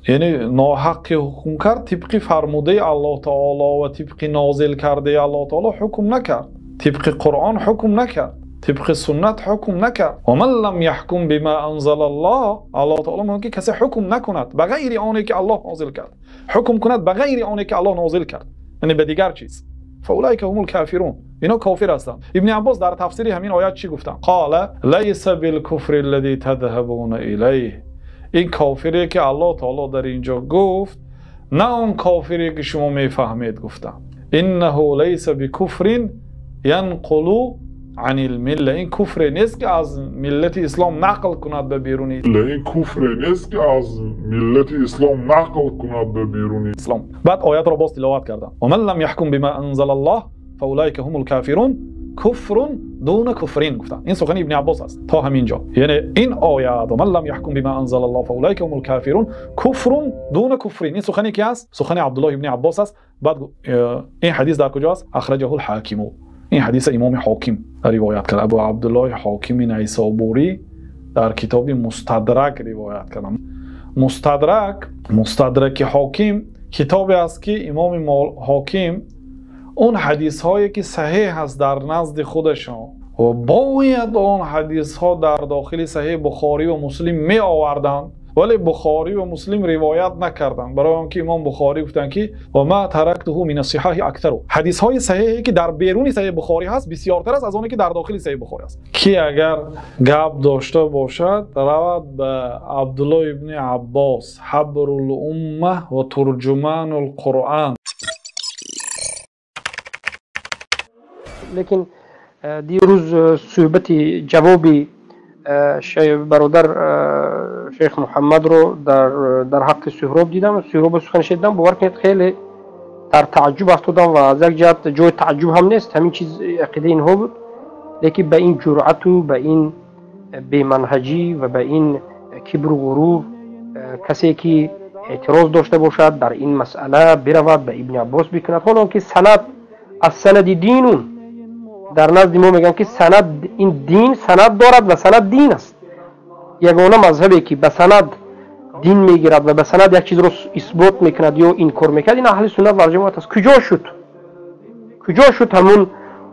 Яъне ноҳаққи ҳукм кард, тибқи фармудаи Аллоҳ таоло ва тибқи нозил кардаи Аллоҳ таоло ҳукм накард, тибқи Қуръон ҳукм накард, тибқи суннат ҳукм накард. Ва ман лам яҳкум бима анзалаллоҳ, Аллоҳ таоло мегӯяд, ки касе ҳукм накунад ба ғайри оне ки Аллоҳ нозил кард, ҳукм кунад ба ғайри оне ки Аллоҳ нозил кард, яъне ба дигар чиз, фаулайка ҳумул кофирун, инҳо кофир ҳастанд. Ибни Аббос дар тафсири ҳамин оят чӣ гуфтанд? Қола лайса билкуфри аллази тадҳабуна илайҳ, ин кофире ки Аллоҳ таоло дар инҷо гуфт, на он кофире ки шумо мефаҳмед гуфтанд. Иннаҳу лайса бикуфрин янқулу анил милла, ин куфре нест ки аз миллати ислом нақл кунад ба беруни, ин куфре нест ки аз миллати ислом нақл кунад ба беруни ислом. Баъд оятро боз тиловат кардам. Ва ман лам яҳкум бима анзалаллоҳ фаулайка ҳумул кофирун куфрун дуна куфрин гуфтанд. Ин сухани Ибни Аббос аст то ҳамин ҷо. Яъне ин оят ва ман лам яҳкум бима анзалаллоҳ фаулайка ҳумул кофирун куфрун дуна куфрин, ин сухане ки аст? Сухани Абдуллоҳ ибни Аббос аст. Баъд ин ҳадис дар куҷо аст? Ахраҷаҳул ҳокиму, ин ҳадиса имоми Ҳоким ривоят кард, Абу Абдуллоҳи Ҳокими Найсобурӣ дар китоби Мустадрак ривоят кард. Мустадрак, Мустадраки Ҳоким китобе аст ки имоми Ҳоким он ҳадисҳое ки саҳеҳ аст дар назди худашон ва бояд он ҳадисҳо дар дохили саҳеҳ Бухорӣ ва Муслим меоварданд, вале Бухорӣ ва Муслим ривоят накарданд, барои он ки имом Бухорӣ гуфтанд ки ва ма тарактуҳу мин ас-сиҳаҳи аксару, ҳадисҳои саҳеҳе ки дар беруни саҳеҳ Бухорӣ ҳаст бисёртар аст аз оне ки дар дохили саҳеҳ Бухорӣ аст. Ки агар гап дошта бошад, равад ба Абдуллоҳ ибни Аббос, ҳабрул умма ва турҷуманул Қуръон. Лекин дирӯз суҳбати ҷавоби бародар шейх Муҳаммадро дар ҳаққи Суҳроб дидам. Суҳроб сухан шунидам, бовар кунед хеле дар тааҷҷуб афтодам ва аз як ҷиҳат ҷои тааҷҷуб ҳам нест, ҳамин чиз ақидаи инҳо буд, лекин ба ин ҷуръату ба ин беманҳаҷӣ ва ба ин кибру ғурур касе ки эътироз дошта бошад дар ин масъала биравад ба Ибни Аббос бикунад. Ҳоло ки санад аз санади динун, дар назди мо мегӯянд ки санад ин дин санад дорад ва санад дин аст. Ягона мазҳабе ки ба санад дин мегирад ва ба санад як чизро исбот мекунад ё инкор мекунад, ин аҳли суннат вал ҷамоат аст. Куҷо шуд? Куҷо шуд ҳамун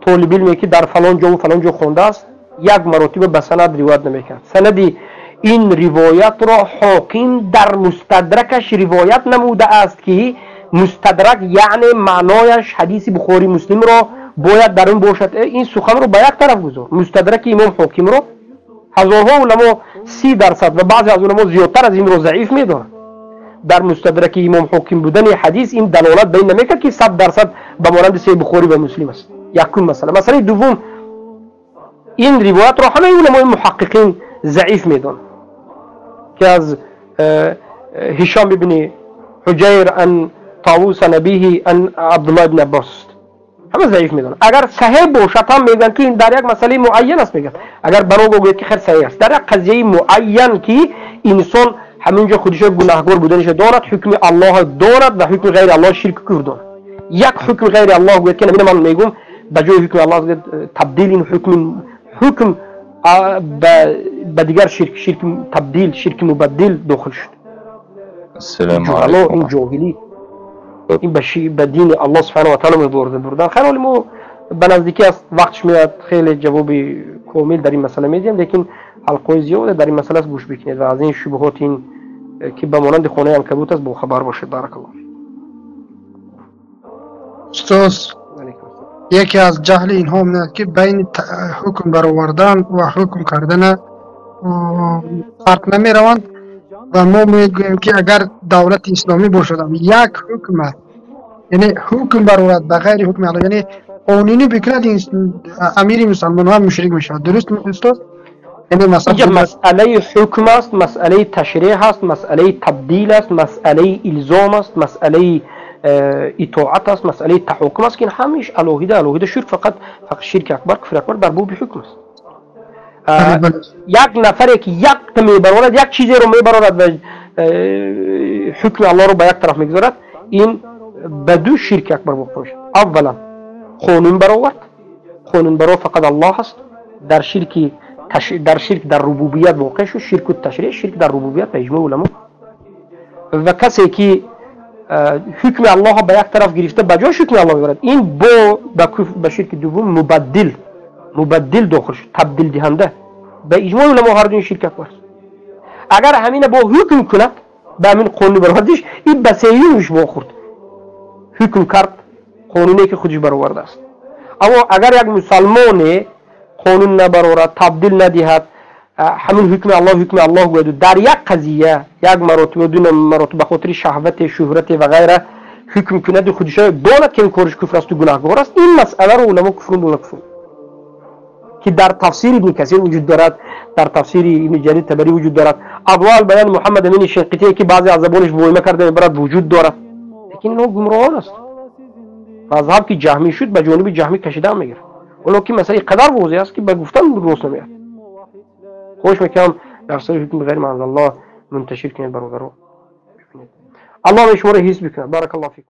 толибилме ки дар фалон ҷо ва фалон ҷо хондааст, як маротиба ба санад ривоят намекунад? Санади ин ривоятро ҳоким дар мустадракаш ривоят намудааст ки мустадрак яъне маънояш ҳадиси Бухорӣ Муслимро бояд дар он бошад. Ин суханро ба як тараф гузор. Мустадраки имом Ҳокимро ҳазорҳо уламо 30% ва баъзе аз уламо зиёдтар аз инро заиф медонанд. Дар мустадраки имом Ҳоким будани ҳадис ин далолат ба ин намекард ки 100% ба монанди саҳеҳи Бухорӣ ва Муслим аст. Якум масъала. Масъалаи дуввум, ин ривоятро ҳамаи уламои муҳаққиқин заиф медонанд ки аз Ҳишом ибни Ҳуҷайр ан Тавус ан абиҳи ан Абдуллоҳ ибни Аббос, ҳама заиф медонанд. Агар саҳеҳ бошад ҳам мегӯянд ки дар як масъалаи муайян аст, мегӯянд. Агар бано гӯяд ки хер саҳеҳ аст, дар як қазияи муайян ки инсон ҳамин ҷо худишо гунаҳгор буданашо дорад, ҳукми Аллоҳ дорад ва ҳукми ғайри Аллоҳ ширку куфр дорад. Як ҳукми ғайри Аллоҳ гӯяд ки намина ман мегӯм ба ҷои ҳукми Аллоҳ гӯяд табдил ин ҳукм ба дигар ширк, ширки табдил, ширки мубаддил дохил шуд. Ассалому алайкум. Ин ҷоҳилӣ, ин ба дини Аллоҳ субҳанаҳу ва таъоло мебурда бурдан. Хайр, ҳоло мо ба наздикӣ аст, вақтш меояд, хеле ҷавоби комил дар ин масъала медиҳем, лекин ҳалқаҳои зиёде дар ин масъала аст, гӯш бикунед ва аз ин шубҳот ин ки ба монанди хонаи анкабут аст бохабар бошед. Баракаллоҳ. Устод, яке аз ҷаҳли инҳо меояд ки байни ҳукм баровардан ва ҳукм кардана фарқ намераванд ва мо мегӯем ки агар давлати исломӣ бошад як ҳукм аст, яъне ҳукм барорад ба ғайри ҳукми Аллоҳ, яъне қонунӣ бикунад, амири мусалмонҳо мушрик мешавад. Дуруст устод? Яъне масъалаи ҳукм аст, масъалаи ташриҳ аст, масъалаи табдил аст, масъалаи илзом аст, масъалаи итоат аст, масъалаи таҳокум аст, ки ин ҳамиш алоҳида алоҳида ширк, фақат ширки акбар, куфри акбар дар боби ҳукм аст. Як нафаре ки якта мебарорад, як чизеро мебарорад ва ҳукми Аллоҳро ба як тараф мегузорад, ин ба ду ширки акбар воқеъ мешавад. Аввалан қонун баровард, қонун баровард фақат Аллоҳ аст. Дар ширки дар ширк дар рубубият воқеъ шуд, ширку ташриъ, ширк дар рубубият ба иҷмои уламо. Ва касе ки ҳукми Аллоҳ ба як тараф гирифта, ба ҷош ҳукми Аллоҳ мебарад, ин бо ба ширки дуввум мубаддил дохил шуд, табдил диҳанда. Ба иҷмои уламо ҳар дуи ширк акбар аст. Агар ҳамина бо ҳукм кунад, ба ҳамин қонуни баровардиш, ин ба сеюмш вохӯрд, ҳукм кард қонуне ки худиш баровардааст. Аммо агар як мусалмоне қонун набарорад, табдил надиҳад, ҳамин ҳукми Аллоҳ ҳукми Аллоҳ гӯяду дар як қазия як маротиба, ду маротиба ба хотири шаҳвате, шӯҳрате ва ғайра ҳукм кунаду худишо донад, ки ин кориш куфр асту гунаҳгор аст, ин масъаларо уламо куфрун дуна куфр, ки дар тафсири Ибни Касир вуҷуд дорад, дар тафсири Ибни Ҷарир Табарӣ вуҷуд дорад, Адвоал Баёни Муҳаммад Амини Шинқитие, ки баъзе аз забонаш войма карда мебарад, вуҷуд дорад. Лекин инҳо гумроҳон аст. Мазҳаб ки ҷаҳмӣ шуд, ба ҷониби ҷаҳмӣ кашидан мегирад, ҳоло ки масъала қадар возеҳ аст, ки ба гуфтан рост намеяд. Хоҳиш мекунам, дар сари ҳукми ғайри ма анзалаллоҳ мунташир кунед, бародаро. Аллоҳ шуморо ҳифз бикунад. Баракаллоҳу фикум.